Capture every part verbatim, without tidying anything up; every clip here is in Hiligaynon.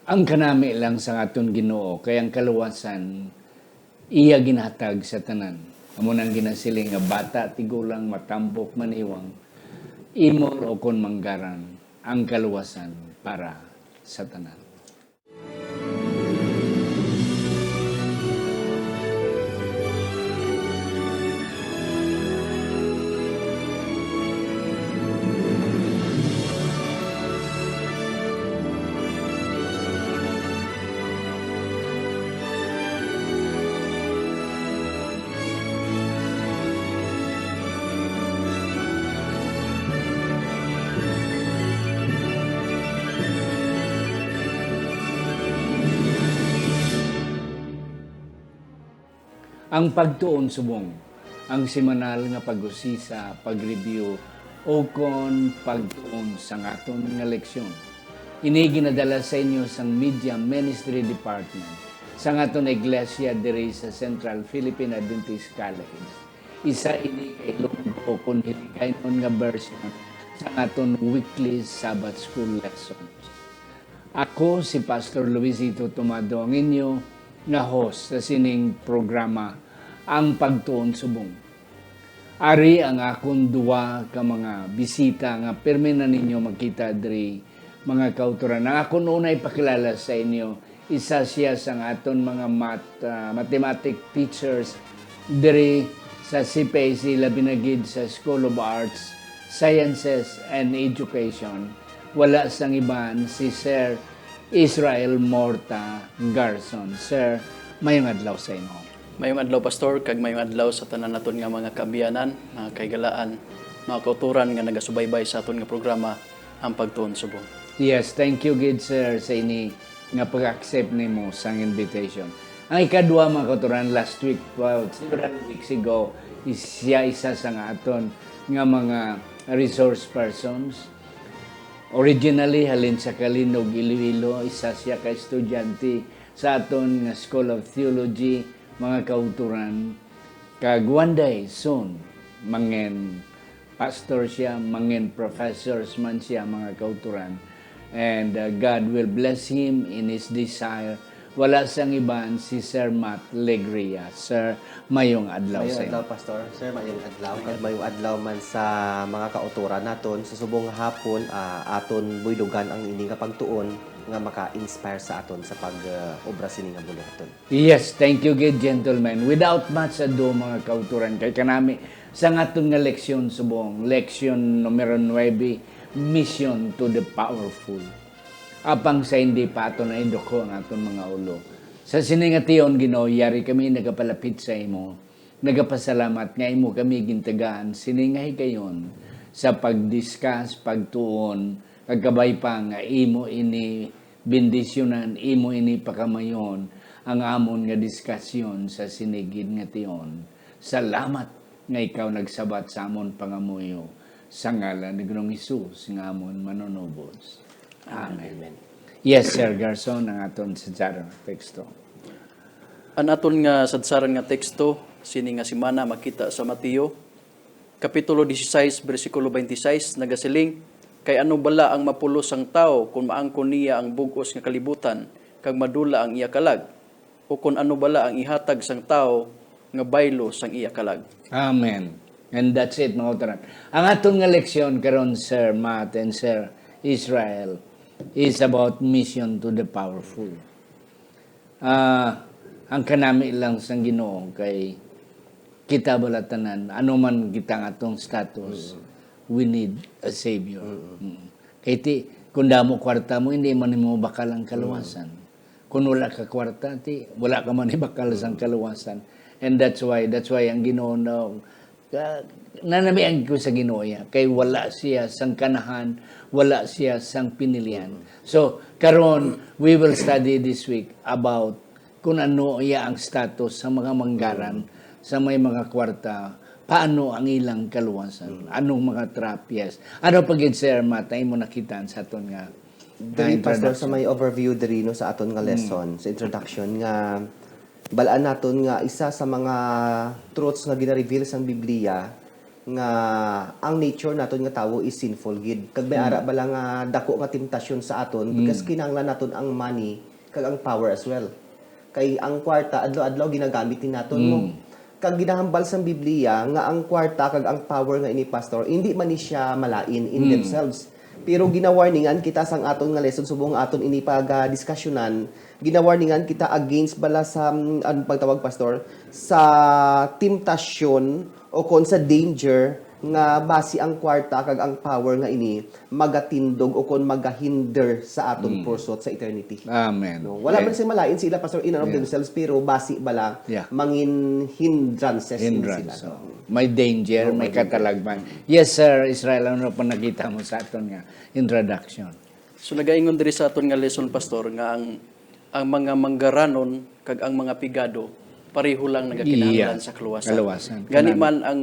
Ang kanami lang sang aton Ginoo kay ang kaluwasan iya ginhatag sa tanan. Amo nang ginasiling nga bata, tigulang, matampok, maniwang, imol o kon manggaran, ang kaluwasan para sa tanan. Ang pagtuon subong, ang semanal nga pag-usisa, pag-review, o kon pagtuon sang aton nga leksyon. Ini ginadala sa inyo sang Media Ministry Department sang aton iglesia diri sa Central Philippine Adventist College. Isa ini ka Ilonggo kon Hiligaynon nga version sang aton weekly Sabbath School lessons. Ako si Pastor Luisito Tomado, ang inyo nga host sa sining programa, Ang Pagtuon Subong. Ari ang akon duwa ka mga bisita nga pirmi na ninyo makita diri, mga kautoran. Ang akon unay pakilala sa inyo, isa siya sang aton mga mat-, ah, mathematic teachers diri sa C P A C, labi na gid sa School of Arts, Sciences, and Education. Wala sang iban, si Sir Israel Morta Garson. Sir, mayong adlaw sa imo. Mayong adlaw, Pastor, kag mayong adlaw sa tanan naton nga mga kaabyanan, mga kaigalaan, mga kautoran nga nagasubaybay sa aton nga programa, Ang Pagtuon Subong. Yes, thank you gid, sir, sa ini nga pag-accept nimo sang invitation. Ang ikadua, mga kautoran, last week, well, several weeks ago, is-, siya isa sa nga aton nga mga resource persons. Originally, halin sa Calinog, Iloilo, isa siya ka estudyante sa aton nga School of Theology, mga kautoran. Kag one day, soon, mangin pastor siya, mangin professors man siya, mga kautoran. And, uh, God will bless him in his desire. Wala sang iban, si Sir Matt Legria. Sir, mayong adlaw Mayong sa imo. adlaw, Pastor. Sir, mayong adlaw. Mayong Kag mayong adlaw man sa mga kautoran naton. Sa subong nga hapon, ah, aton buydugan ang ini nga pagtuon nga maka-inspire sa aton sa pag, ah, obra sini nga bulohaton. Yes, thank you gid, gentlemen. Without much ado, mga kautoran, kay kanami sa aton nga leksyon subong, leksyon numero nuebe, Mission to the Powerful. Apang sa hindi pa aton naidukho ang aton mga ulo, sa sini nga tion, Ginoo, yari kami nagapalapit sa imo, nagapasalamat nga imo kami gintagaan sini nga higayon sa pag-discuss, pagtuon, kag kabay pa nga imo ini bendisyonan, imo ini pakamayon ang amon nga diskasyon sa sini gid nga tion. Salamat nga ikaw nagsabat sa amon pangamuyo, sa ngalan ni Ginoong Hesus nga amon Manunubos. Amen. Amen. Yes, Sir Garson, ang aton sadsaran nga teksto. Ang aton nga sadsaran nga teksto sini nga semana makita sa Mateo, Kapitulo dieciséis, bersikulo twenty-six, nagasiling, "Kay ano bala ang mapulos sang tawo kon maangkon niya ang bug-os nga kalibutan, kag madula ang iya kalag? O kon ano bala ang ihatag sang tawo nga baylo sang iya kalag?" Amen. And that's it, mga kautoran. Ang aton nga leksyon karon, Sir Matt and Sir Israel, is about mission to the powerful. Ah, ang kanami lang sang Ginoo kay kita bala tanan, ano man kita nga atong status, Mm. we need a Savior. Mm. Mm. Kay ti, kung damo kwarta mo, hindi man mo bakal ang kaluwasan. Mm. Kung wala ka kwarta, ti, wala ka man ibakal sang Mm. kaluwasan. And that's why, that's why ang Ginoo na, ah, nanamian ko sa Ginoo iya, kay wala siya sang kanahan, wala siya sang pinilian. Mm. So, karon, we will study this week about kung ano iya ang status sa mga manggaran, Mm. sa may mga kwarta, paano ang ilang kaluwasan, Mm. anong mga trap, yes. Ano pa gid, Sir Matt, ang imo nakitaan sa aton nga, nga Diri, Pastor, sa introduction? may overview diri, no, sa aton nga Mm. lesson, sa introduction, nga bal-an naton nga isa sa mga truths nga gina-reveal sang Biblia, nga ang nature naton nga tawo is sinful gid. Kag may Hmm. ara bala nga dako nga temptasyon sa aton Hmm. because kinahanglan naton ang money kag ang power as well. Kay ang kwarta adlaw-adlaw ginagamit ni naton mo. Hmm. Kag ginahambal sang Biblia nga ang kwarta kag ang power nga ini, Pastor, hindi man ni siya malain in Hmm. themselves. Pero ginawarningan kita sang aton nga lesson subong nga aton ini pagadiskasyonan, ginawarningan kita against bala sa, mm, ang pagtawag, Pastor, sa temptasyon o kon sa danger nga basi ang kwarta kag ang power nga ini magatindog o kon magahinder sa aton Mm. pursuit sa eternity. Amen. No? Wala man sila malain sila, Pastor, in and of Yeah. themselves, pero basi bala Yeah. mangin hindrances in Hindrance, sila. Oh. May danger, Oh, may may danger. katalagman. Yes, Sir Israel, ano pa nakita mo sa aton nga introduction? So, nagaingon diri sa aton nga lesson, Pastor, nga ang, ang mga manggaranon kag ang mga pigado pareho lang nagakinahanglan Yeah. sa kaluwasan. Kaluwasan. Gani Kanang man ang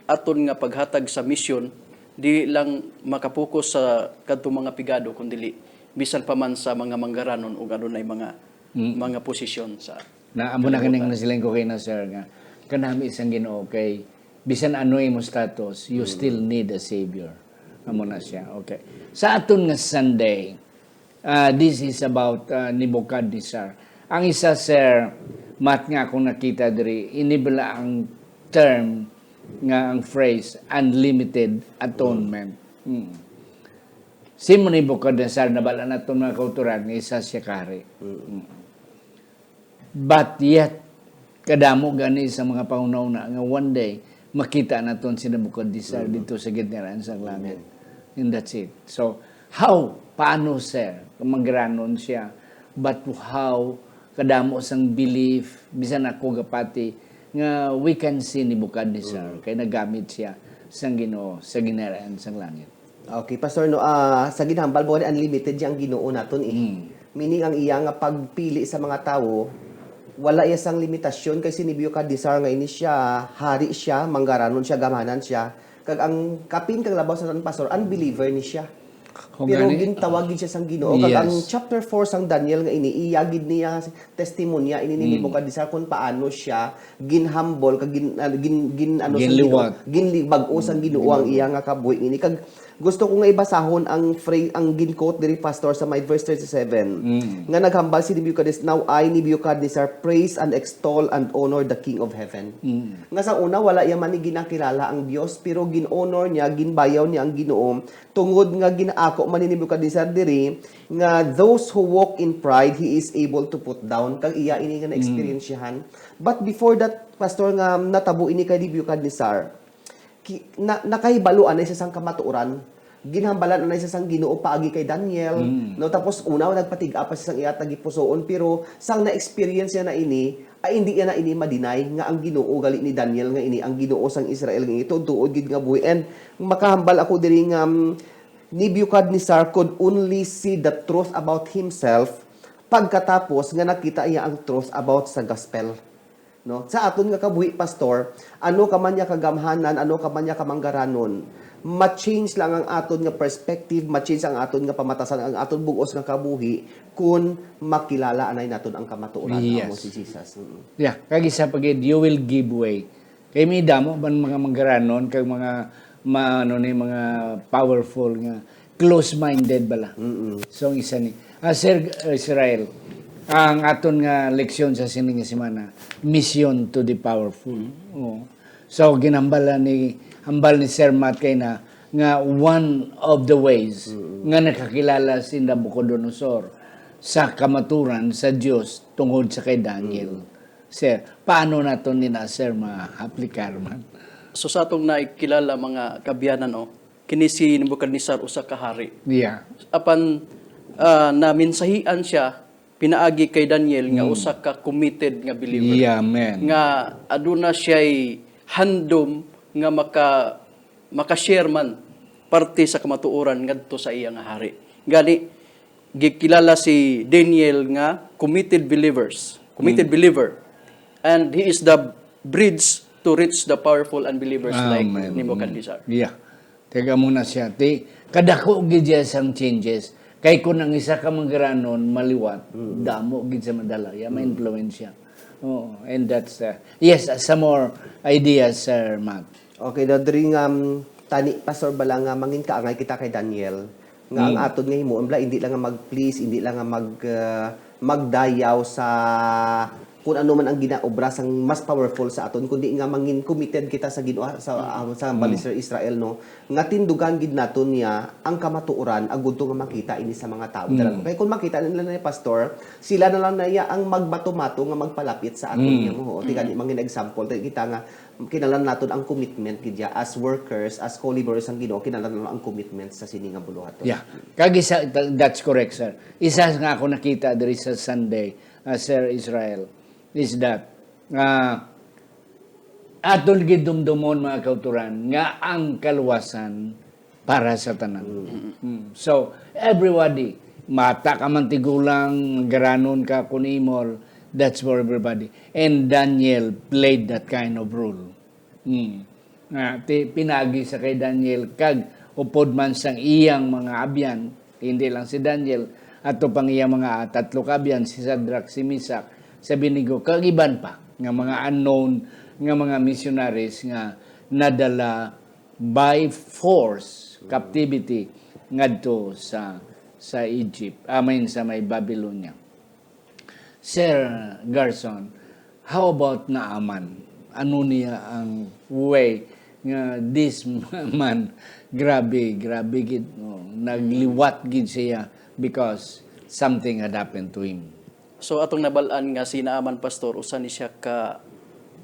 aton nga paghatag sa misyon, di lang makapokus sa kadto mga pigado, kundili bisan pa man sa mga manggaranon ug adunay mga, Mm. mga posisyon sa Na amo na kaning kalibutan. Nasiling ko kay na, sir, nga kanami sang Ginoo kay bisan ano imo status, you Mm. still need a savior. Amo na siya. Okay. Sa aton nga Sunday, ah, this is about, ah, Nebuchadnezzar. Ang isa, sir, Matt, nga akong nakita diri, ini bala ang term nga ang phrase unlimited atonement. Mm. Si Nebuchadnezzar, nabala naton mga kauturan, nga isa siya ka hari. Mm. Mm. But yet, kadamo gani sa mga panghunahuna nga one day makita naton si Nebuchadnezzar Mm. dito sa ginharian sang langit. Amen. And that's it. So, how, paano, sir, kung manggaranon siya? But how, kadamo sang belief, bisan ako gapati, nga we can see Nebuchadnezzar, Mm. kay nagamit siya sang Ginoo sa ginharian sang langit. Okay, Pastor, no, ah, sa ginhambal mo, unlimited siya ang Ginoo naton, eh. Mm. Meaning, ang iya nga pagpili sa mga tawo, wala iya sang limitasyon, kay si Nebuchadnezzar nga ini siya, hari siya, manggaranon siya, gamhanan siya. Kag ang kapin kag labaw sa tan, Pastor, unbeliever ni siya. Kung Pero gani, gintawag gid siya sang Ginoo. Kag ang Yes. chapter four sang Daniel nga ini, iya gid niya testimonya ini ni Mm. Nebuchadnezzar kung paano siya ginhambol, kag gin-, ah, gin-, gin-, ano sang Ginliwat. Ginoo, ginli-, bag-o sang Mm, Ginoo ang Ginoo. iya nga kabuhi ini. Kag gusto ko nga ibasahon ang phra-, ang gin-quote diri, Pastor, sa may verse thirty-seven, Mm. nga naghambal si Nebuchadnezzar, "Now I, Nebuchadnezzar, praise and extol and honor the King of heaven." Mm. Nga sa una, wala iya man ni ginakilala ang Dios, pero gin-honor niya, ginbayaw niya ang Ginoo, tungod nga ginaako man ni Nebuchadnezzar diri nga those who walk in pride, he is able to put down. Kag iya ini nga Mm. na-experiensyahan. But before that, Pastor, nga natabo ini kay Nebuchadnezzar, ki-, na-, nakahibalo anay siya sang kamatuoran. Ginhambalan anay siya sang Ginoo paagi kay Daniel, Mm. no? Tapos una, nagpatig-a pa siya sang iya tagipusoon, pero sang na-experience niya na ini, ay, hindi niya na ini ma-deny nga ang Ginoo gali ni Daniel nga ini ang Ginoo sang Israel nga ini tuod-tuod gid nga buhi. And makahambal ako diri nga, um, Nebuchadnezzar could only see the truth about himself pagkatapos nga nakita iya ang truth about sa gospel. No? Sa aton nga kabuhi, Pastor, ano ka man niya kagamhanan, ano ka man niya kamanggaranon, ma-change lang ang aton nga perspective, ma-change ang aton nga pamatasan, ang aton bug-os nga kabuhi, kun makilala anay naton ang kamatuoran nga amo Yes. si Jesus. Mm. Yeah, kag isa pa gid, you will give way. Kay may damo man mga manggaranon kag mga ma-, ano ni, mga powerful nga close-minded bala. Mm-mm. So, ang isa ni, ah, Sir Israel, ang aton nga leksyon sa sini nga semana, mission to the powerful. Mm. Oo. So, ginhambal ni, hambal ni Sir Matt kay na nga one of the ways Mm. nga nakakilala si Nabucodonosor sa kamaturan sa Dios tungod sa kay Daniel. Mm. Sir, paano nato ni na, sir, ma-aplikar man? So, sa atong nakilala, mga kaabyanan, oh, kini si Nebuchadnezzar, usa ka hari. Yeah. Apan, ah, naminsahian siya pinaagi kay Daniel nga Mm. usa ka committed nga believer. Yeah, amen. Nga aduna siya'y handom nga maka-, maka-share man parte sa kamatuoran ngadto sa iya nga hari. Gani, gikilala si Daniel nga committed believers, committed Mm. believer. And he is the bridge to reach the powerful unbelievers like Amen. Nebuchadnezzar. Yeah. Tiga mo na siya. Ti, kadako gid siya sang changes. Kay kung ang isa ka manggaranon maliwat, Mm. damo gid sa madala. Ya, may Mm. influensya. Oo, and that's, uh, yes, uh, some more ideas, Sir Matt. Okay, daw diri nga, um, tani, Pastor, bala nga mangin kaangay kita kay Daniel, nga ang Mm. aton nga himuon bala, hindi lang nga mag-please, hindi lang nga mag, ah, magdayaw sa kung ano man ang ginaobra sang mas powerful sa aton, kundi nga mangin committed kita sa Ginoo, sa, Mm. ah, sa Mm. Balisar Israel, no? Nga tindugan gid naton niya ang kamatuoran, agud to nga makita ini sa mga tawo. Mm. Kay kung makita nila ni Pastor, sila na lang na iya ang magbato-mato nga magpalapit sa aton Mm. niya, mo. O, ti gani, Mm. mangin example, ti kita nga kinahanglan naton ang commitment gid ya as workers, as co-laborers sang Ginoo, kinahanglan naton ang commitment sa sini nga buluhaton. Yeah. Kag isa, tha-, that's correct, sir. Isa nga ako nakita diri sa Sunday, uh, Sir Israel, is that, uh, aton gid dumdumon, mga kauturan, nga ang kaluwasan para sa tanan. Mm. Mm. So, everybody, mata ka man tigulang, garanon ka, kunimol, that's for everybody. And Daniel played that kind of role. Mm. Nga, ti-, pinagi sa kay Daniel, kag upod man sang iyang mga abyan, hindi lang si Daniel, ato pang iyang mga tatlo ka abyan, si Shadrach, si Meshach, si Abednego, kag iban pa, nga mga unknown, nga mga missionaries nga nadala by force, captivity, ngadto sa, sa Egypt, I mean, sa may Babylonia. Sir Garson, how about Naaman? Ano niya ang way nga this man, grabe, grabe gid, no? Nagliwat gid siya because something had happened to him. So, atong nabal-an nga si Naaman, Pastor, usa ni siya ka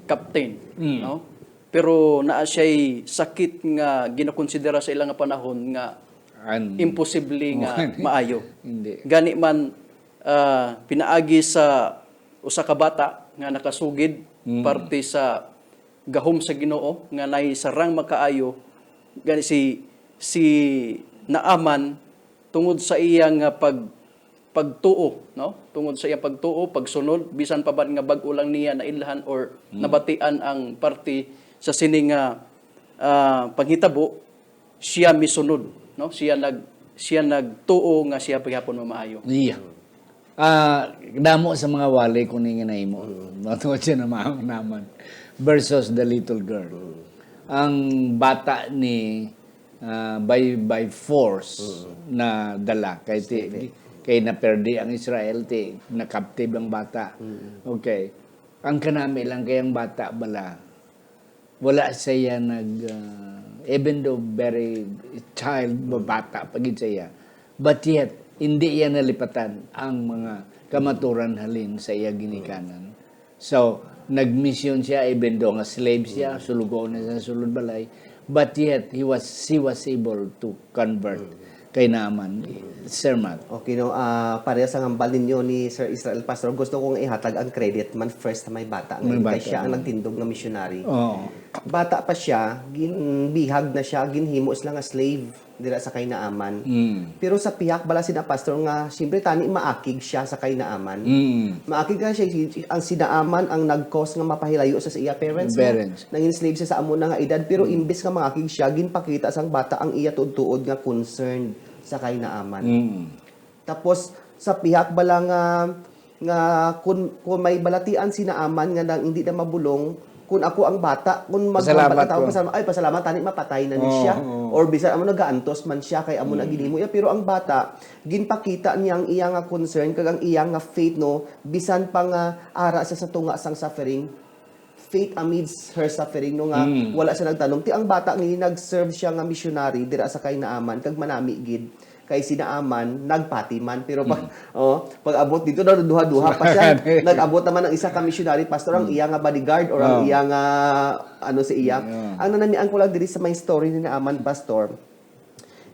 captain, Mm. no? Pero naa siya'y sakit nga ginakonsidera sa ila nga panahon nga An-, imposible nga Wala. maayo. Hindi. Gani man, ah, pinaagi sa usa ka bata nga nakasugid Mm. parte sa gahom sa Ginoo nga naay sarang makaayo, gani si, si Naaman, tungod sa iya nga pag-, pagtuo, no? Tungod sa iyang pagtuo, pagsunod, bisan pa man nga bag-o lang niya nailhan or Mm. nabatian ang parte sa sini nga, ah, panghitabo, siya misunod, no? Siya nag-, siya nagtuo nga siya gihapon mamaayo. Iya. Ah, damo sa mga wali kung ni nga nahimo. Mm. Matungod siya na ma-, naman. Versus the little girl. Mm. Ang bata ni, ah, by, by force Mm. na dala. Kay ti-, Steve. kay naperdi ang Israel, ti, na-captive ang bata. Mm. Okay. Ang kanami lang kay ang bata bala, wala siya nag, ah, even though very child, Mm. bata pa gid siya, but yet, hindi iya nalipatan ang mga kamaturan halin sa iya ginikanan. So, nagmisyon siya, even though nga slave siya, Mm. sulugoon na sa sulod balay, but yet, he was, she was able to convert Mm. kay Naaman, Sir Matt. Okay, no, ah, pareha sa hambal ninyo ni Sir Israel, Pastor, gusto kong ihatag ang credit man first sa may bata. May Kay bata, siya ang mm. nagtindog nga missionary. Oo. Bata pa siya, ginbihag na siya, ginhimo sila nga slave dira sa kay Naaman. Mm. Pero sa pihak bala sina, Pastor, nga siyempre tani maakig siya sa kay Naaman. Mm. Maakig ka siya, ang si Naaman ang nag-cause nga mapahilayo sa, sa iya parents, no? Parents. Nangin slave siya sa amo na nga edad, pero Mm. imbes nga maakig siya, ginpakita sang bata ang iya tuod-tuod nga concern sa kay Naaman. Mm. Tapos, sa pihak bala nga, nga kun, kun may balatian si Naaman nga nang hindi na mabulong, kun ako ang bata, kun mag-, Pasalamat magpakita ko ko. Pasalamat, ay, pasalamat, tani mapatay na ni Oo, siya. Oo. Or bisan amo nagaantos man siya, kay amo na Mm. ginhimo iya. Pero ang bata, ginpakita niya ang iya nga concern, kag ang iya nga faith, no, bisan pa nga ara siya sa tunga sang suffering, faith amidst her suffering, no, nga Mm. wala siya nagtanom. Ti ang bata nga nag-serve siya nga missionary dira sa kay Naaman, kag manami gid. Kay si Naaman, nagpati man. Pero pag, Mm. oh, pag abot dito, daw duha-duha pa siya. Nag-abot naman ang isa ka missionary, Pastor, ang Mm. iya nga bodyguard or ang Oh. iya nga, ano, sa iya. Yeah. Ang nanamian ko lang diri sa may story ni Naaman, Pastor,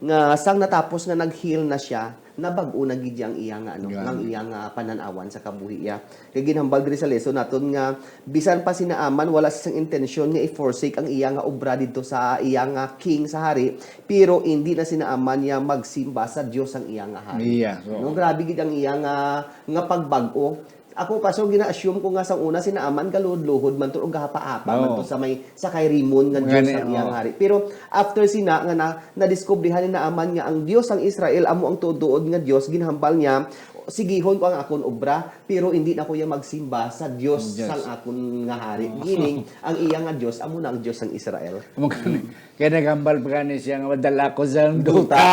nga sang natapos nga nag-heal na siya, nabag-o na gid ang iya nga, ano, Gani. ang iya nga panan-awan sa kabuhi iya. Kay ginhambal diri sa lesson naton nga bisan pa si Naaman, wala sa siyang intensyon nga i-forsake ang iya nga obra didto sa iya nga king, sa hari, pero indi na si Naaman niya magsimba sa Dios ang iya nga hari. Iya, oo. No, grabe gid ang iya nga, nga pagbag-o. Ako, Pastor, gina-assume ko nga sang una si Naaman galuhod-luhod man to o gahapa-hapa man Oo. to sa may, sa kay Rimmon nga Dios Gani, ang iyang oo. hari. Pero after sina nga na, nadiskubrihan ni Naaman nga ang Dios sang Israel amo ang tuod-tuod nga Dios, ginhambal niya, sigihon ko ang akon obra, pero hindi na ko iya magsimba sa Dios Yes. sang akon nga hari. Meaning, ang iya nga Dios, amo na ang Dios sang Israel. Amo gani. Kaya naghambal pa gani siya nga madala ko sa Duta. duta.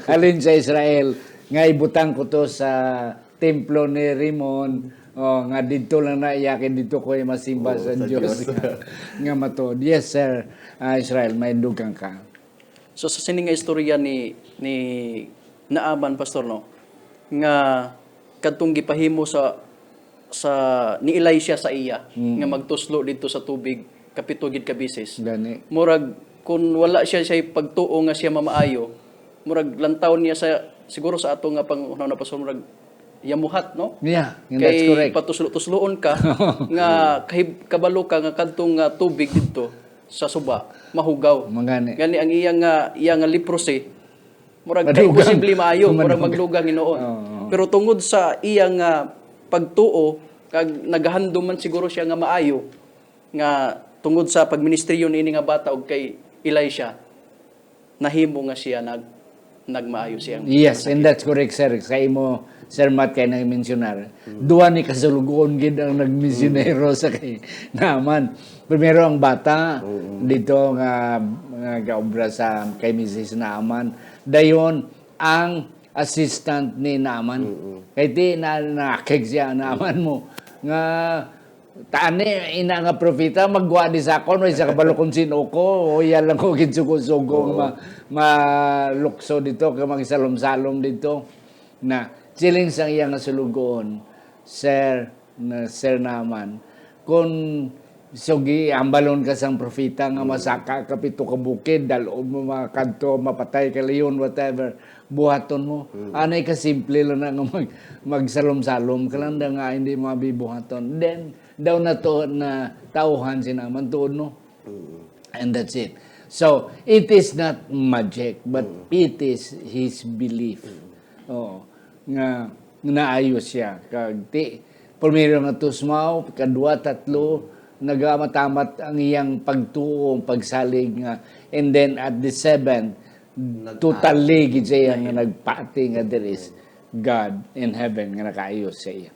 Halin sa Israel, nga ibutang ko to sa templo ni Rimmon, oh, nga didto lang na iya, kay didto ko masimba Oo, sa sa Dios Dios. nga, nga matuod. Yes, sir. Ah, Israel, may dugang ka. So, sa sini nga istorya ni, ni Naaman, Pastor, no, nga kadtong gipahimo sa, sa, ni Elisha sa iya, Mm. nga magtuslo didto sa tubig, kapito gid ka beses. Gani. Murag, kung wala siya, siya pagtuo nga siya mamaayo, murag lantawon niya sa, siguro sa ato nga pang-, ano na, Pastor, murag yamuhat, no? Yeah, and that's Kay correct. patuslo-tusloon ka, nga kahib-, kabalo ka nga kadtong nga tubig didto sa suba, mahugaw. Mangani. Gani ang iya nga, iya nga leprosy, murag Madugang. imposible maayo, murag Madugang. magdugang hinuon. Oo. Pero tungod sa iya nga pagtuo, kag nagahandom man siguro siya nga maayo, nga tungod sa pagministeryo niini nga bata ug kay Elisha, nahimo nga siya nag-, nagmaayo siya. Yes, and that's correct, sir. Sa imo, Sir Matt, kay nang mensionar, duha ni kasulugon gid ang nagmisyonero sa kay Naaman. Primero ang bata, dito nga, nga gaobra sa kay Misis Naaman. Dayon, ang assistant ni Naaman. Kay di na nakig siya, Naaman mo, nga, "Tani, ina nga propeta, magwa di sa akon, way sa kabalo kung sino ko, o iya lang ko ginsugo-sugo, Oo. ma-, malukso dito, kay magsalom-salom dito." Na, siling sang iya nga sulugoon, "Sir, na, Sir Naaman, kung sugi, hambalon ka sang propeta nga Mm. masaka ka pito ka bukid, dal-on mo mga kadto, mapatay ka leon, whatever, buhaton mo." Mm. Anay ka simple lang na nga mag-, magsalom-salom ka lang, da nga hindi mo mabibuhaton. Then, daw na to, na tauhan si Naaman, tuod, no? Mm. And that's it. So, it is not magic, but Mm. it is his belief. Mm. Oo. Nga, naayo siya. Kag ti-, primero nga tusmaw, kadwa, tatlo, nagamatamat ang iyang pagtuo, pagsalig nga. And then at the seventh, Nag-, totally gid siya nga nagpati nga there is God in heaven nga nakaayo sa iya.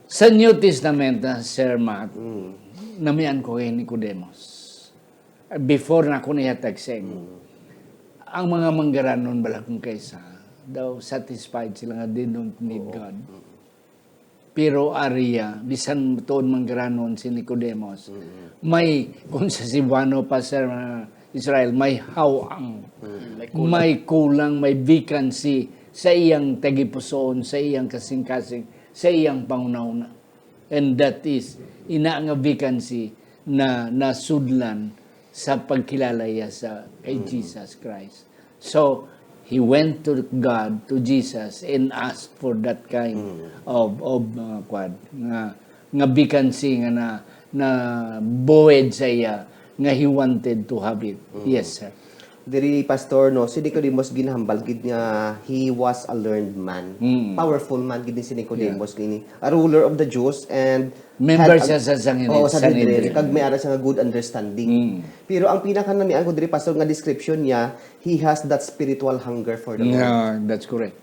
Sa New Testament, ah, Sir Matt, Mm. namian ko kay Nicodemus. Before na ako nihatag sa imo. Mm. Ang mga manggaranon bala kung kaysa, daw satisfied sila nga they don't need Oo. God. Mm. Pero ariya, bisan tuod manggaranon si Nicodemus, Mm. may, kung sa Cebuano pa, Sir, ah, Israel, may hawang, Mm, may kulang. may kulang, may vacancy sa iyang tagipusoon, sa iyang kasing-kasing, sa iyang panghunahuna. And that is, ina nga vacancy na nasudlan sa pagkilala iya sa kay Mm. Jesus Christ. So, he went to God, to Jesus, and asked for that kind Mm. of, of, uh, kwan, nga, nga vacancy nga na, na void sa iya, nga he wanted to have it. Mm. Yes, sir. Diri, Pastor, no, si Nicodemus ginhambal gid nga he was a learned man. Mm. Powerful man gid ni si Nicodemus Yeah. kini. A ruler of the Jews and Member had a siya sa Sanhedrin-, Oo, sa Sanhedrin. Sanhedrin. Kag may ara siya nga good understanding. Mm. Pero ang pinakanamian ko diri, Pastor, nga description niya, he has that spiritual hunger for the Lord. Yeah, that's correct.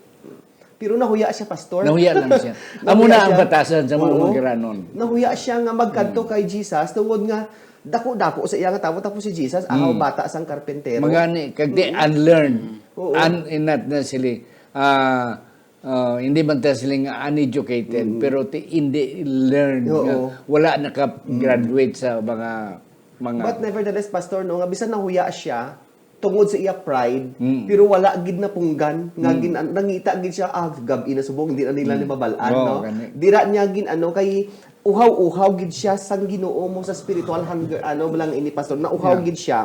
Pero nahuya siya, Pastor. Nahuya lang siya. Nahuya Amo na ang siya. batasan sa mga Oo. manggaranon. Nahuya siya nga magkadto Mm. kay Jesus tungod nga dako-dako sa iya nga tawo, tapos si Jesus, ahaw Mm. bata sang karpentero. Mangani, kag di Mm. unlearned. Oo. Un-, inat na sila, ah, ah, hindi man ta sila nga uneducated, Mm. pero ti-, hindi learned Oo. nga wala naka-graduate Mm. sa mga, mga But nevertheless, Pastor, no, nga bisan nahuya siya, tungod sa iya pride, Mm. pero wala gid napunggan nga Mm. gin-, nangita gid siya, "Ah, gab-i na subong, hindi na nila Mm. ni mabalaan," Oo, no? gani. Dira niya gin-, ano, kay uhaw-uhaw gid siya sang Ginoo mo sa spiritual hunger, ano, lang ini, Pastor, nauhaw Yeah. gid siya.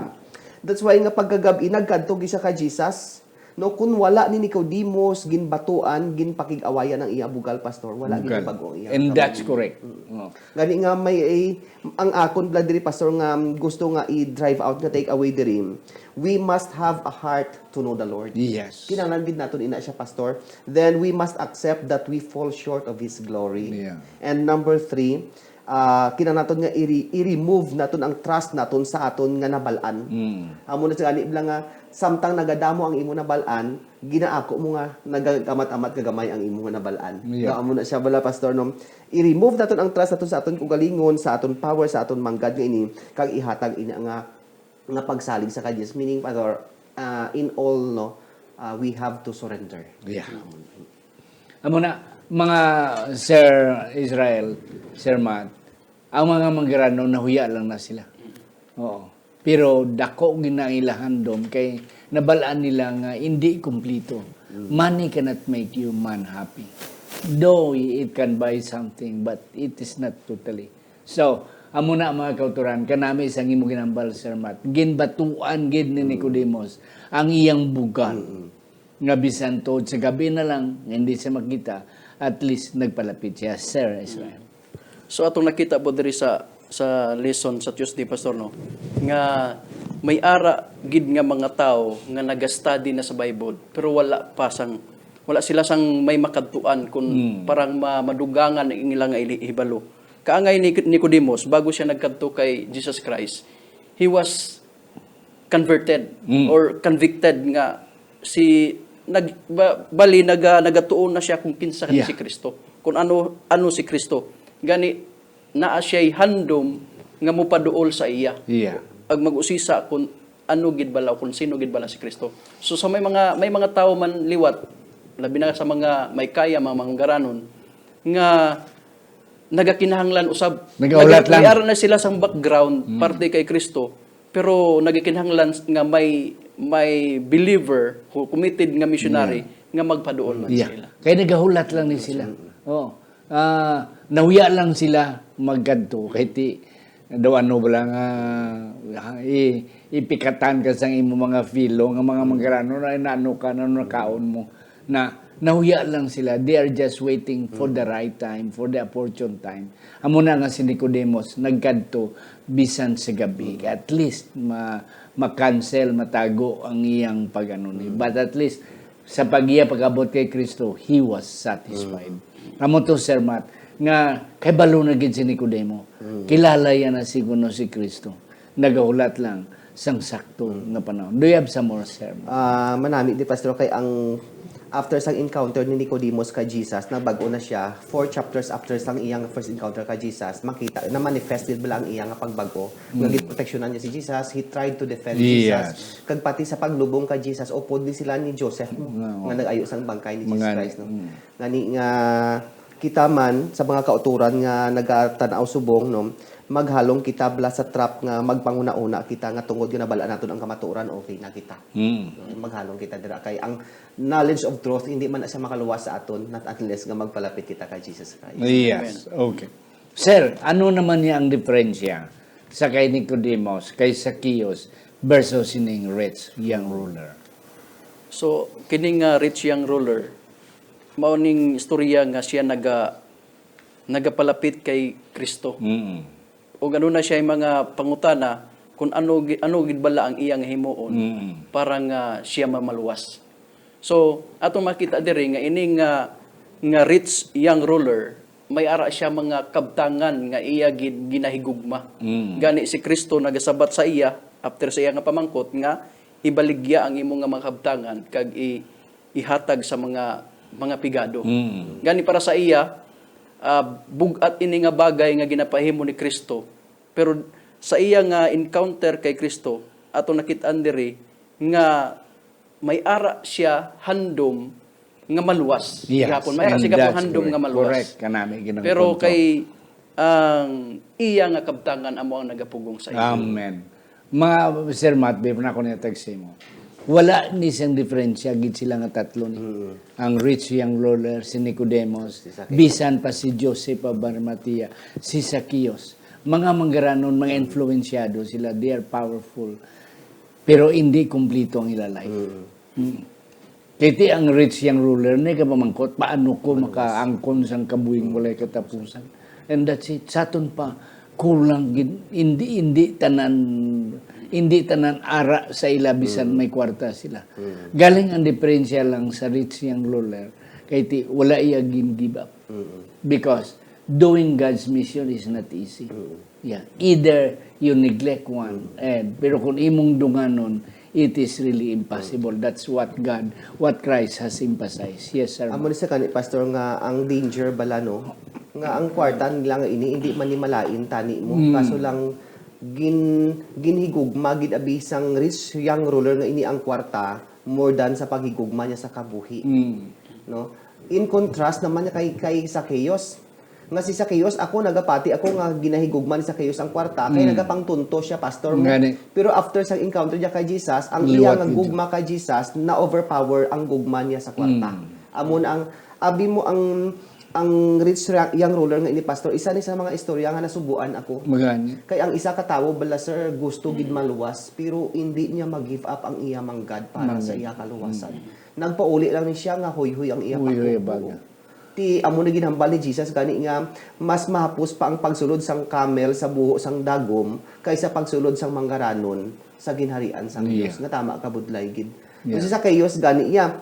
That's why nga pagkagab-i, nagkadto gid siya kay Jesus, no? Kun wala ni Nicodemus ginbatuan, ginpakig-awayan ang iya bugal, Pastor, wala gid Bugal. bag-o ang iya And that's kamali. correct. Mm. Oo. Gani nga may, eh, ang akon pala diri, Pastor, nga gusto nga i-drive out nga take away diri, we must have a heart to know the Lord. Yes. Kinahanglan gid naton ina siya, Pastor. Then we must accept that we fall short of His glory. Yeah. And number three, ah, kinahanglan naton nga i-re-, i-remove naton ang trust naton sa aton nga nabal-an. Mm. Amo na siya gani bala nga, samtang nagadamo ang imo nabal-an, ginaako mo nga nagagamat-amat nga gamay ang imo nga nabal-an. Yeah. Nga amo na siya bala, Pastor, no? I-remove naton ang trust naton sa aton kaugalingon, sa aton power, sa aton manggad nga ini, kag ihatag ina nga, nga pagsalig sa kay Jesus. Meaning, Pastor, ah, in all, no, ah, we have to surrender. Yeah. Amo na, mga Sir Israel, Sir Matt, ang mga manggaranon nahuya lang na sila. Oo. Pero dako gid na ang ila handom kay nabal-an nila nga hindi kumplito. Mm. Money cannot make you man happy. Though it can buy something, but it is not totally. So, amo na, mga kautoran, kanami sang imo ginambal, Sir Matt. Ginbatuan gid ni Mm. Nicodemus ang iyang bugal. Mm-mm. Nga bisan tuod sa gab-i na lang, nga hindi siya makita, at least nagpalapit siya, Sir Israel. So, atong nakita po diri sa, sa lesson sa Tuesday, Pastor, no, nga may ara gid nga mga tawo nga nagastudy na sa Bible, pero wala pa sang, wala sila sang may makadtuan kung Mm. parang ma-, madugangan ang ilang ili-, hibalo. Kaangay ni Nicodemus, bago siya nagkadto kay Jesus Christ, he was converted Mm. or convicted nga si nag ba, bali naga, nagatuon na siya kung kinsa Yeah. si Kristo, kung ano ano si Kristo. Gani naa siya'y handom nga mopaduol sa iya. Yeah. Ag mag-usisa kung ano gid bala o kung sino gid bala si Kristo. So sa may mga may mga tawo man liwat, labi na sa mga may kaya, mga manggaranon nga nagakinahanglan usab. Nagahulat Nag-, lang. May ara na sila sang background, Mm. parte kay Kristo, pero nagakinahanglan nga may, may believer, who committed nga missionary, Yeah. nga magpaduol man Yeah. sila. Kay nagahulat lang ni sila. Mm. Oh. Ah, nahuya lang sila magkadto kay ti daw ano ba lang, ah, i-, ipikatan ka sang imo mga filo nga mga Mm. manggaranon, ay, naano ka, ano nakaon mo. Na nahuya lang sila. They are just waiting for the Mm. right time, for the opportune time. Amo na nga si Nicodemus nagkadto bisan sa gabi. Mm. At least ma-, ma-cancel, matago ang iyang pag-ano ni. Mm. But at least sa pag-iya pag-abot kay Kristo, he was satisfied. Mm. Amo to, Sir Matt, nga kay balo na gid si Nicodemo. Mm. Kilala ya na siguro si Kristo. Nagahulat lang sang sakto Mm. nga panahon. Do you have some more, sir? Ah, manami di, Pastor, kay ang after sang encounter ni Nicodemus kay Jesus, nabag-o na siya. Four chapters after sang iyang first encounter kay Jesus, makita na manifested bala ang iyang pagbag-o. Nga Mm. ginproteksyonan niya si Jesus, he tried to defend Yes. Jesus. Kag pati sa paglubong kay Jesus, upod ni sila ni Joseph mo, Oo. nga nag-ayo sang bangkay ni Jesus Mga Christ, no? Mm. Ngani nga kita man sa mga kautoran nga nagatan-aw subong, no, maghalong kita bala sa trap nga magpanguna-una kita nga tungod nga nabal-an naton ang kamatuoran, okay na kita. Mm. No, maghalong kita dira kay ang knowledge of truth hindi man na siya makaluwas sa aton, not unless nga magpalapit kita kay Jesus Christ. Yes. Amen. Okay. Sir, ano naman niya ang diferensya sa kay Nicodemus, kay Zacchaeus, versus sining rich young ruler? So, kining, ah, rich young ruler, mao ning istorya nga siya naga-, nagapalapit kay Kristo. Mm. Ug ano na siya yung mga pangutana kung ano gi-, ano gid bala ang iya nga himuon Mm. para nga siya mamaluwas. So, atong makita diri nga ini nga, nga rich young ruler, may ara siya mga kabtangan nga iya gid ginahigugma. Mm. Gani si Kristo nagasabat sa iya, after sa iya nga pamangkot, nga ibaligya ang imo nga mga kabtangan kag i-, ihatag sa mga, mga pigado. Mm. Gani para sa iya, ah, bug-at ini nga bagay nga ginapahimo ni Kristo. Pero sa iya nga encounter kay Kristo, ato nakit-an diri nga may ara siya handom nga maluwas. Yes, gihapon. May ara and siya gihapon that's handom correct. Nga maluwas. Correct, kanami ginang Pero punto. Kay ang iya nga kabtangan amo ang nagapugong sa iya. Amen. Mga Sir Matt, before na ako niyatag sa imo, wala ni siyang diferensya gid sila nga tatlo ni. Mm. Ang rich young ruler, si Nicodemus, Si Zacchaeus. Bisan pa si Joseph of Arimathea, si Zacchaeus. Mga manggaranon, mga Mm. influensyado sila, they are powerful. Pero hindi kumplito ang ila life. Mm. Mm. Kay ti ang rich young ruler ni kapamangkot, paano ko Maluwas. Makaangkon sang kabuhing Mm. walay katapusan? And that's it. Sa aton pa, kulang gid, hindi, hindi tanan, hindi tanan ara sa ila bisan Mm. may kwarta sila. Mm. Galing ang diferensya lang sa rich young ruler, kay ti wala iya gin give up. Mm. Because Doing God's mission is not easy. Yeah. Either you neglect one, and, pero kung imong dunganon, it is really impossible. That's what God, what Christ has emphasized. Yes, sir. Amo ni sa kani, Pastor, nga ang danger bala, no, nga ang kwarta nila nga ini hindi man ni malain tani mo. Kaso lang, gin ginhigugma gid abi sang rich young ruler nga ini ang kwarta more than sa paghigugma niya sa kabuhi. No? In contrast naman niya kay, kay Zacchaeus, nga si Zacchaeus, ako nagapati ako nga ginahigugma ni Zacchaeus ang kwarta kay nagapangtunto siya, Pastor, mo. Pero after sa encounter niya kay Jesus, ang iya nga gugma kay Jesus na overpower ang gugma niya sa kwarta. Amon ang abi mo ang ang rich young ruler nga ini, Pastor, isa ni sa mga istorya nga nasubuan ako. Magani. Kay ang isa ka tawo bala, sir, gusto gid maluwas, pero hindi niya mag-give up ang iya manggad para sa iya kaluwasan. Nagpauli lang ni siya nga huyhoy ang iya Huyhoy pagkuko. Ti amo na ginhambal ni Jesus gani nga mas mahapos pa ang pagsulod sang camel sa buho sang dagom kaysa pagsulod sang manggaranon sa ginharian sang Dios. Nga tama ka, budlay gid. Yeah. Si Zacchaeus gani iya,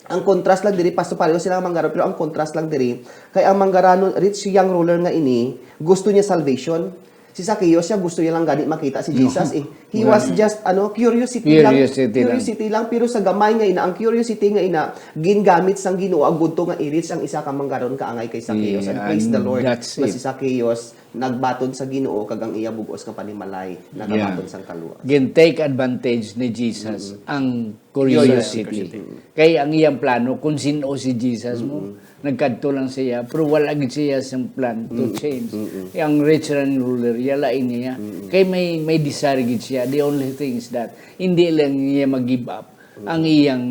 ang contrast lang diri, Pastor, pareho sila nga manggaranon, pero ang contrast lang diri, kay ang manggaranon, rich young ruler nga ini, gusto niya salvation. Si Zacchaeus siya, gusto niya lang gani makita si Jesus eh. He was just, ano, curiosity, lang. Curiosity lang. Curiosity lang, pero sa gamay nga ina, ang curiosity nga ina, gingamit sang Ginoo agud to nga i-reach ang isa ka manggaranon kaangay kay Zacchaeus. And praise the Lord, nga si Zacchaeus nagbaton sa Ginoo kag ang iya bug-os nga panimalay nagabaton sang kaluwas. Gin-take advantage ni Jesus ang curiosity. Kay ang iyang plano kung sin-o si Jesus mo, nagkadto lang siya, pero wala gid siya sang plan to change. Ang rich young ruler, iya lain niya. Kay may may desire gid siya. The only thing is that hindi lang niya mag-give up ang iyang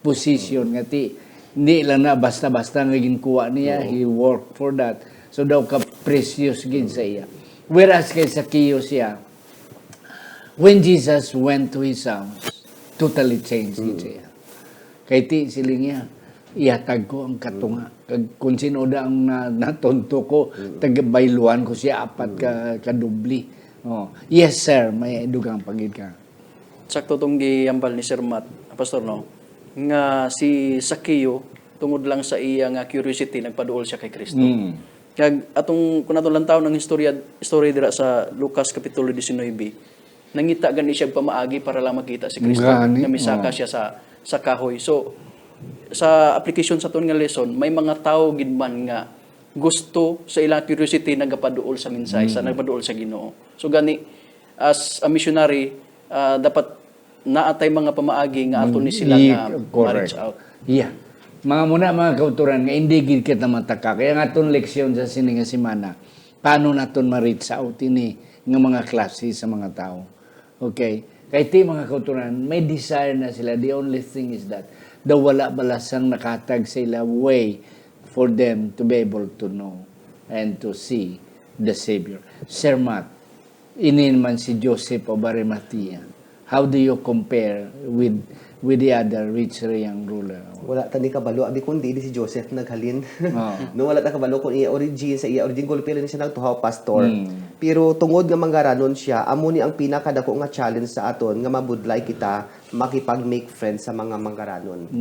position nga ti hindi lang na basta-basta nga ginkuha niya, he worked for that. So daw ka precious gid sa iya. Whereas kay Zacchaeus siya, when Jesus went to his house, totally changed gid siya. Kay ti siling niya, ihatag ko ang katunga. Kag kung sino da ang na, natunto ko, tagabayluhan ko siya apat ka, ka doble. Oh, yes, sir, may dugang pagid ka. Sakto tong gihambal ni Sir Matt, Pastor, no? Nga si Sakeo, tungod lang sa iya nga curiosity, nagpaduol siya kay Kristo. Mm. Kag atong, kung atong lantawon ang istorya, istorya dira sa Lucas Kapitulo diecinuebe, nangita gani siya pamaagi para lang makita si Kristo, gani, nga misaka siya sa, sa kahoy. So, sa application sa aton nga lesson, may mga tawo gid man nga gusto sa ilang curiosity nagapaduol sa mensahe, sa nagapaduol sa Ginoo. So gani, as a missionary, ah, dapat naa tay mga pamaagi nga ato ni sila nga ma-reach out. Yeah. Mga muna, mga kauturan, nga hindi gid kita mataka. Kaya nga atong leksyon sa sini nga semana, paano naton ma-reach out ini nga mga klase sa mga tawo? Okay? Kay ti, mga kauturan, may desire na sila. The only thing is that daw wala bala sang nakatag sa ila way for them to be able to know and to see the Savior. Sir Matt, ini naman si Joseph of Arimathea. How do you compare with with the other rich young ruler? Wala ta ni kabalo, abi, kung di, di si Joseph naghalin. No, wala ta kabalo kung iya origin, sa iya origin, gulpi lang siya nagtuhaw, Pastor. Pero tungod nga manggaranon siya, amo ni ang pinakadako nga challenge sa aton nga mabudlay kita makipag-make friends sa mga manggaranon.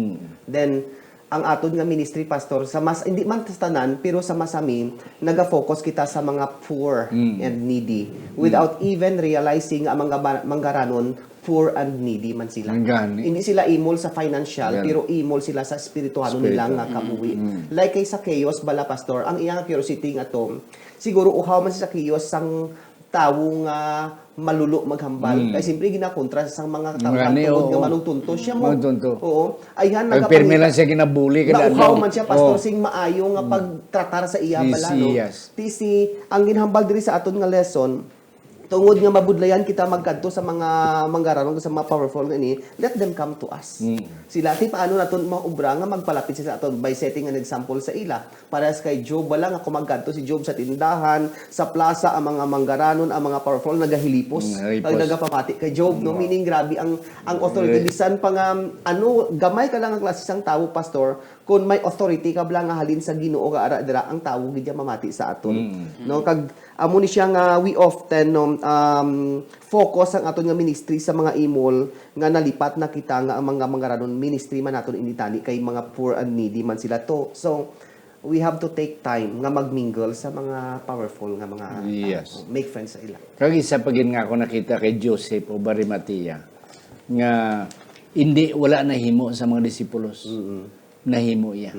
Then, ang aton nga ministry, Pastor, sa mas, hindi man sa tanan, pero sa masami, naga-focus kita sa mga poor and needy without even realizing nga ang mga ba- manggaranon poor and needy man sila. Gani. Hindi sila imol sa financial, pero imol sila sa espirituhanon nila nga kabuhi. Like kay Zacchaeus bala, Pastor, ang iyang curiosity nga to, siguro uhaw man si Zacchaeus sang tawo nga malulo maghambal. Kay siyempre, ginakontra sa mga tawo tungod nga manugtunto siya mo. Manugtunto. Oo. Ayhan, nagapangita lang siya ginabuli. Nauhaw man siya, Pastor, sing maayo nga pagtratar sa iya bala, no? Ti si, ang ginhambal diri sa aton nga lesson, tungod nga mabudlayan kita magkadto sa mga manggaranon, sa mga powerful nga ini, let them come to us. Sila, ti paano naton maubra nga magpalapit sila sa aton by setting an example sa ila? Parehas kay Job, wala nga kumagadto si Job sa tindahan, sa plaza, ang mga manggaranon, ang mga powerful, nagahilipos. Nagahilipos. Ang nagapamati kay Job, no? Meaning, grabe ang, ang authority. Bisan pa nga, ano, gamay ka lang ang klase sang tawo, Pastor, kung may authority ka bala nga halin sa Ginoo ka ara dira, ang tawo gid mamati sa aton. No? Kag, amo ni siya nga we often, no, um, focus ang aton nga ministry sa mga imol nga nalipat na kita nga ang mga manggaranon ministry man naton ini tani kay mga poor and needy man sila to. So, We have to take time nga mag-mingle sa mga powerful nga mga Yes. tao. Make friends sa ila. Kag isa pa gid nga ako nakita kay Joseph of Arimathea nga hindi, wala nahimo sa mga disipulos. Nahimo iya.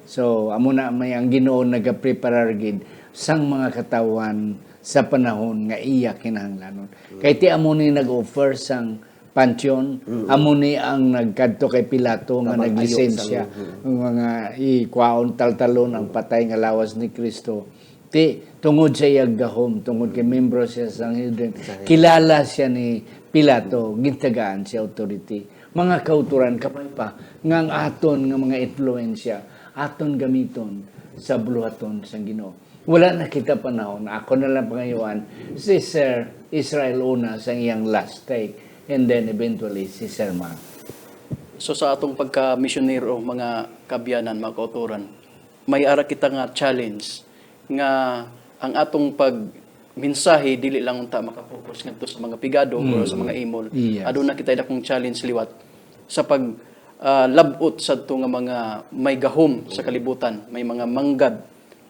So, amo na may ang Ginoo nagapreparar gid sang mga katawhan sa panahon nga iya kinahanglanon. Kay ti amo ni nag-offer sang panteon, amo ni ang nagkadto kay Pilato nga Nga mag-ayo naglisensya, sang, nga mga ikwaon taltalon ang patay nga lawas ni Kristo. Ti tungod sa iyang gahom, tungod kay membro siya sa Sanhedrin, kilala siya ni Pilato, gintagaan siya authority. Mga kauturan, kabay pa nga ang aton nga mga influensya aton gamiton sa buluhaton sang Ginoo. Wala na kita panahon. Ako na lang pangayuan si Sir Israel una sa iyang last take, and then eventually si Sir Mark. So sa atong pagka-misyonero, mga kaabyanan, mga kauturan, may ara kita nga challenge nga ang atong pag mensahe dili lang unta makapokus ngadto sa mga pigado o sa mga imol. Yes. Aduna kita dakong challenge liwat sa pag ah, lab-ot sadto nga mga may gahom sa kalibutan, may mga manggad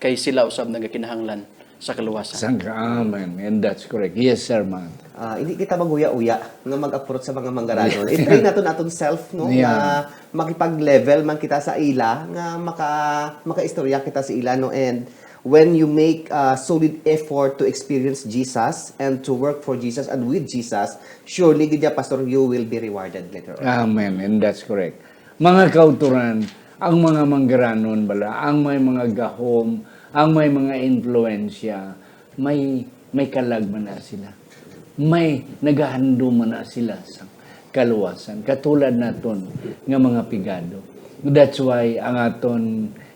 kay sila usab nagakinahanglan sa kaluwasan. Sang amen. And that's correct. Yes, Sir Mark. Ah, hindi kita maguya-uya nga mag-approach sa mga manggaranon. I-train naton aton self, no, Yeah. nga makipag-level man kita sa ila, nga maka makaistorya kita sa ila, no. And when you make a solid effort to experience Jesus and to work for Jesus and with Jesus, surely gid ya, Pastor, you will be rewarded later on. Amen. And that's correct. Mga kauturan, ang mga manggaranon bala, ang may mga gahom, ang may mga influensya, may may kalag man na sila. May nagahandom man na sila sa kaluwasan, katulad naton nga mga pigado. That's why ang aton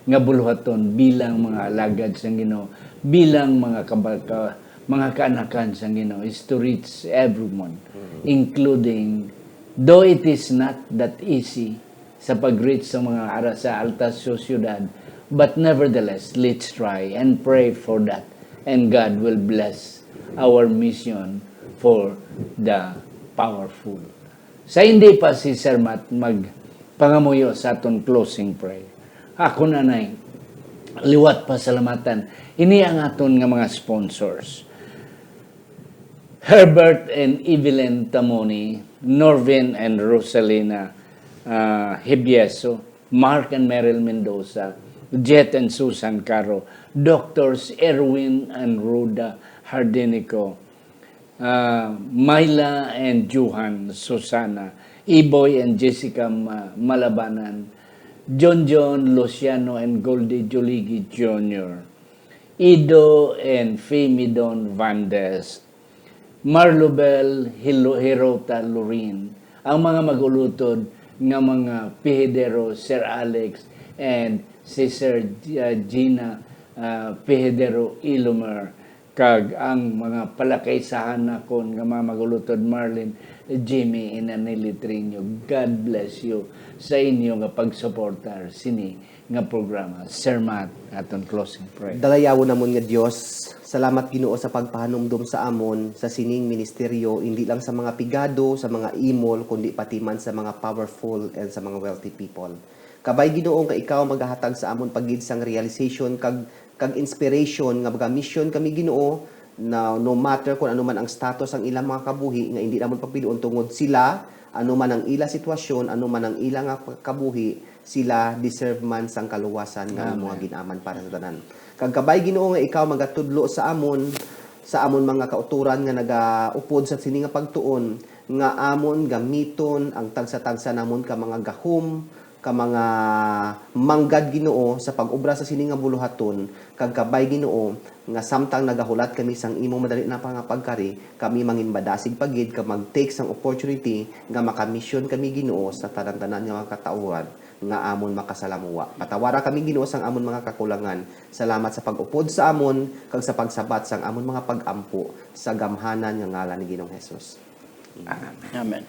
nga buluhaton bilang mga alagad sang Ginoo, bilang mga kabaka, mga kaanakan sang Ginoo, is to reach everyone, including, though it is not that easy, sa pag-reach sa mga ara sa alta sociedad. But nevertheless, let's try and pray for that. And God will bless our mission for the powerful. Sa hindi pa si Sir Matt magpangamuyo sa aton closing prayer, ako na nay liwat pasalamatan. Ini ang aton nga mga sponsors. Herbert and Evelyn Tamoni, Norvin and Rosalina ah, Hibieso, Mark and Meryl Mendoza, Jet and Susan Caro, Doctors Erwin and Rhoda Hardinico, ah, Myla and Johan Susana, Iboy and Jessica Ma- Malabanan, John John Luciano and Goldie Juligi Junior, Ido and Femi Don Vandes, Marlobel Hilo- Hirota Lorin, ang mga mag-ulutod nga mga Pihedero, Sir Alex, and si Sir G- uh, Gina uh, Pihedero Ilomer, kag ang mga palakaysahan nakon nga mga mag-ulutod, Marlin, Jimmy, and Anili Triño. God bless you sa inyo nga pagsuportar sini nga programa. Sir Matt, aton closing prayer. Dagayawon namon nga Dios, salamat Ginoo sa pagpahanumdom sa amon sa sining ministeryo, hindi lang sa mga pigado, sa mga imol, kundi pati man sa mga powerful and sa mga wealthy people. Kabay Ginoo nga ikaw magahatag sa amon pagid sang realization kag kag inspiration nga maga-mission kami Ginoo, na no matter kung ano man ang status ang ilang mga kabuhi, nga hindi namon pagpilion tungod sila, ano man ang ila sitwasyon, ano man ang ila nga kabuhi, sila deserve man sang kaluwasan nga imo nga gin-aman para sa tanan. Kag kabay Ginoo nga ikaw magatudlo sa amon, sa amon mga kautoran nga nagaupod sa sini nga pagtuon, nga amon gamiton ang tagsa-tagsa namon ka mga gahom, ka mga manggad Ginoo sa pag-obra sa sini nga buluhaton, kag kabay Ginoo nga samtang nagahulat kami sang imo madali na nga pagkari, kami manginbadasig pa gid kag mag-take sang opportunity nga makamisyon kami Ginoo sa tanan-tanan nga mga katawhan nga amon makasalamuwa. Patawara kami Ginoo sang amon mga kakulangan. Salamat sa pag-upod sa amon kag sa pagsabat sang amon mga pag-ampo sa gamhanan nga ngalan ni Ginoong Jesus. Amen.